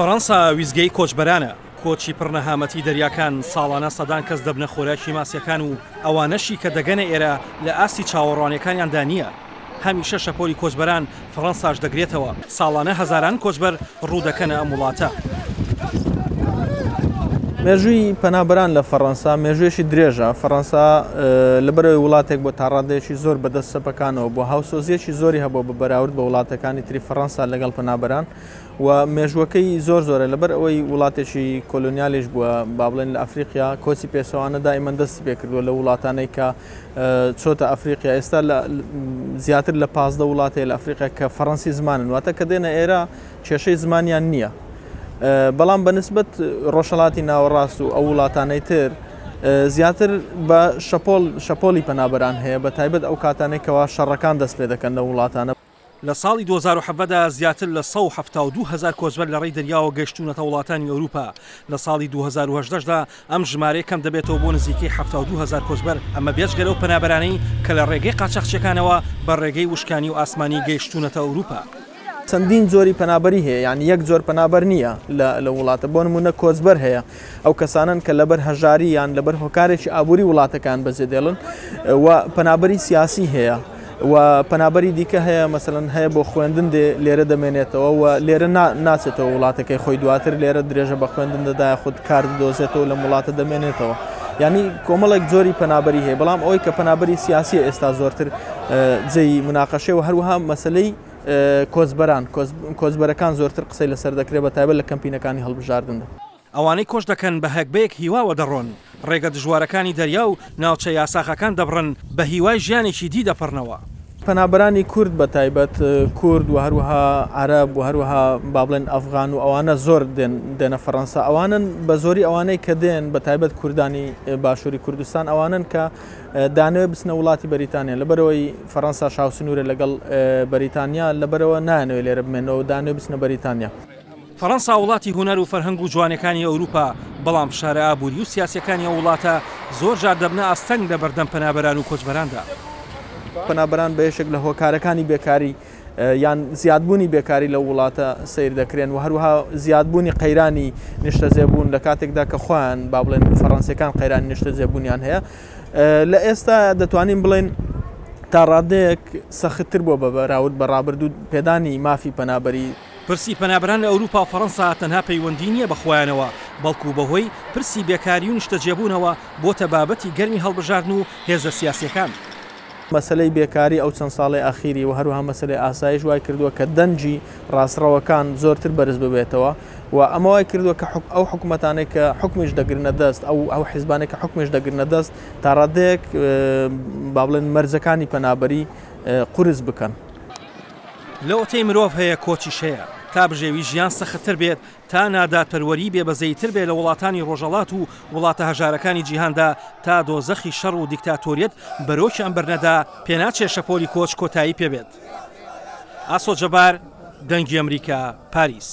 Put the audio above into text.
فەڕەنسا ویستگەی کۆچبەرانە، کۆچی پڕ نەهامەتی دەریاکان، ساڵانە سەدان کەس دەبنە خۆراکی ماسیەکان و ئەوانەشی کە دەگەنە ئێرە لە ئاستی چاوەڕوانیەکانیاندا نییە. هەمیشە شەپۆلی کۆچبەران فەڕەنساش دەگرێتەوە، ساڵانە هەزاران کۆچبەر ڕوودەکەنە ئەم وڵاتە. مێژووی پەنابەران لە فەڕەنسا مێژوویەکی درێژە، فەڕەنسا لەبەرئەوەی وڵاتێک بووە تاڕادەیەکی زۆر بەدەست چەپەکانەوە بووە، هاوسۆزییەکی زۆری هەبووە بە بەراورد بە وڵاتەکانی تری فەڕەنسا لەگەڵ پەنابەران و مێژووەکەی زۆر زۆرە لەبەر ئەوەی وڵاتێکی کۆلۆنیالیش بووە با بڵێن لە ئەفریقیا کۆچی پێچەوانە دائیمەن دەستی پێکردووە لە وڵاتانەی کە چۆتە ئەفریقیا ئێستا لە زیاتر لە 15 وڵات هەیە لە ئەفریقیا کە فەڕەنسی زمانن واتە کە دێنە ئێرە کێشەی زمانیان نییە بەڵام بە نسبەت ڕۆژهەڵاتی ناوەڕاست و ئەو وڵاتانەی تر زیاتر بە شەپۆل شەپۆلی پەنابەران هەیە بە تایبەت ئەو کاتانەی کەوا شەڕەکان دەست پێ دەکەن لە وڵاتانە. لە ساڵی 2017 دا زیاتر لە 172 هەزار کۆچبەر لە ڕێی دەریاوە گەیشتوونەتە وڵاتانی ئەوروپا، لە ساڵی 2018 دا ئەم ژمارەیە کەم دەبێتەوە بۆ نزیکەی 72 هەزار کۆچبەر، ئەمە بێجگە لەو پەنابەرانەی کە لە ڕێگەی قاچاخچیەکانەوە بە ڕێگەی وشکانی و ئاسمانی گەیشتوونەتە ئەوروپا. چەندین جۆری پەنابەری هەیە یانی یەک جۆر پەنابەر نییە لە وڵاتە بۆ نمونە کۆچبەر هەیە ئەو کەسانن کە لەبەر هەژاری یان لەبەر هۆکارێکی ئابووری وڵاتەکان بەجێدێڵن و پەنابەری سیاسی هەیە و پەنابەری دیکە هەیە مەسەلەن هەیە بۆ خوێندن دێ لێرە دەمێنێتەوە و لێرە ناچێتەوە وڵاتەکەی خۆی دواتر لێرە درێژە بە خوێندن دەدا خود کار دەدۆزێتەوە لەم وڵاتە دەمێنێتەوە یعنی کۆمەڵێک جۆری پەنابەری هەیە بەڵام ئەوەی کە پەنابەری سیاسی ئێستا زۆرتر جێی مناقەشەیە و هەروەها مەسلەی کۆچبەران، کۆچبەرەکان زۆرتر قسەی لەسەر دەکرێت بە تایبەت لە کەمپینەکانی هەڵبژاردندا. ئەوانەی کۆچ دەکەن بە هەگبەیەک هیواوە دەڕۆن، ڕێگە دژوارەکانی دەریا و ناوچە یاساغەکان دەبڕن، بە هیوای ژیانێکی دی دەپەڕنەوە. پەنابەرانی کورد بە تایبەت کورد و هەروەها عەرەب و هەروەها با بڵێن ئەفغان و ئەوانە زۆر دێن دێنە فەڕەنسا ئەوانن بە زۆری ئەوانەی کە دێن بە تایبەت کوردانی باشووری کوردستان ئەوانن کە دانەوێت بچنە وڵاتی بەریتانیا لەبەرئەوەی فەڕەنساش هاوسنوورە لەگەڵ بەریتانیا لەبەرئەوە نایانەوێت لێرە بمێنەوە دانەوێت بچنە بەریتانیا. فەڕەنسا وڵاتی هونەر و فەرهەنگ و جوانیەکانی ئەوروپا، بەڵام فشارە ئابووری و سیاسیەکانی ئەو وڵاتە زۆر جار دەبنە ئاستەنگ لە بەردەم پەنابەران و کۆچبەراندا. پەنابەران بە یەکێک لە هۆکارەکانی بێکاری یان زیادبوونی بێکاری لەو وڵاتە سەیر دەکرێن و هەروەها زیادبوونی قەیرانی نیشتەجێبوون لە کاتێکدا کە خۆیان با بڵێن فەڕەنسیەکان قەیرانی نیشتەجێبوونیان هەیە لە ئێستا دەتوانین بڵێن تا ڕادەیەک سەختتر بووە بە بەراورد بە ڕابردوو پێدانی مافی پەنابەری. پرسی پەنابەران لە ئەوروپا و فەڕەنسا تەنها پەیوەندی نییە بە خۆیانەوە، بەڵکو بەهۆی پرسی بێکاری و نیشتەجێبوونەوە بۆتە بابەتی گەرمی هەڵبژاردن و هێزە سیاسییەکان. مەسەلەی بێکاری ئەو چەند ساڵەی ئەخیری و هەروەها مەسەلەی ئاسایش وای کردووە کە دەنگی ڕاستڕەوەکان زۆرتر بەرز ببێتەوە و ئەمە وای کردووە کە ئەو حکومەتانەی کە حوکمیش دەگرنە دەست ئەو ئەو حیزبانەی کە حوکمیش دەگرنە دەست تا ڕادەیەک با بڵێن مەرجەکانی پەنابەری قورس بکەن. لەوەتەی مرۆڤ هەیە کۆچیش هەیە، تا بژێوی ژیان سەختتر بێت، تا نادادپەروەری بێ بەزەییتر بێ لە وڵاتانی ڕۆژەڵات و وڵاتە هەژارەکانی جیهاندا، تا دۆزەخی شەڕ و دیکتاتۆریەت بەرۆکیان بەرنەدا، پێناچێ شەپۆلی کۆچ کۆتایی پێ بێت. ئاسۆ جەبار، دەنگی ئەمریکا، پاریس.